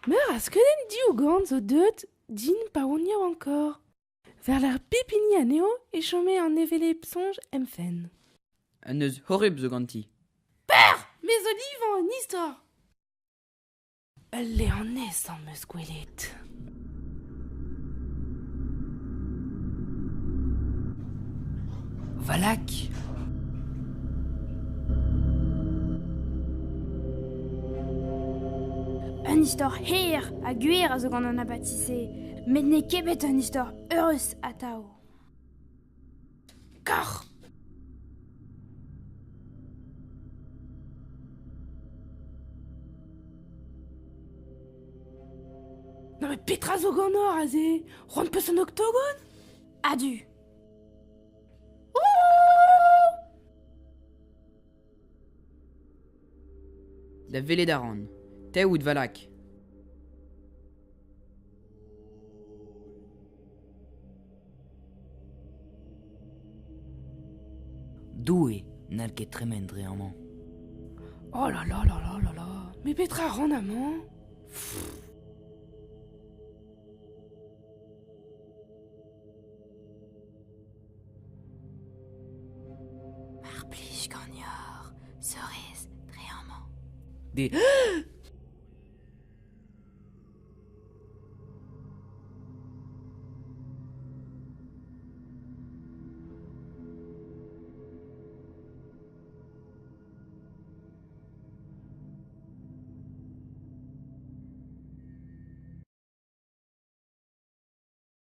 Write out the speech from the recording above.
Meur a skeudenn diougan zo deuet din pa oan yaouankoc'h. War-lerc'h pep hini anezho e chome an hevelep soñj em fenn. Un neuz horrupl zo ganti. Per ! Me zo livañ un istor ! Ul leanez am eus gwelet. Valak ! Un istor hir ha gwir a zo gant an abati-se, met n'eo ket bet un istor eurus atav. Kaoc'h ! Non mais petra zo ganeoc'h aze ? C'hoant 'peus un oktogon ? A-du. Da welet a ran. Te out Valak. Doue n'hall ket tremen dre amañ. Oh là là là là là là Mais petra a ran amañ ? Mar plij ganeoc'h, seurez, dre amañ. De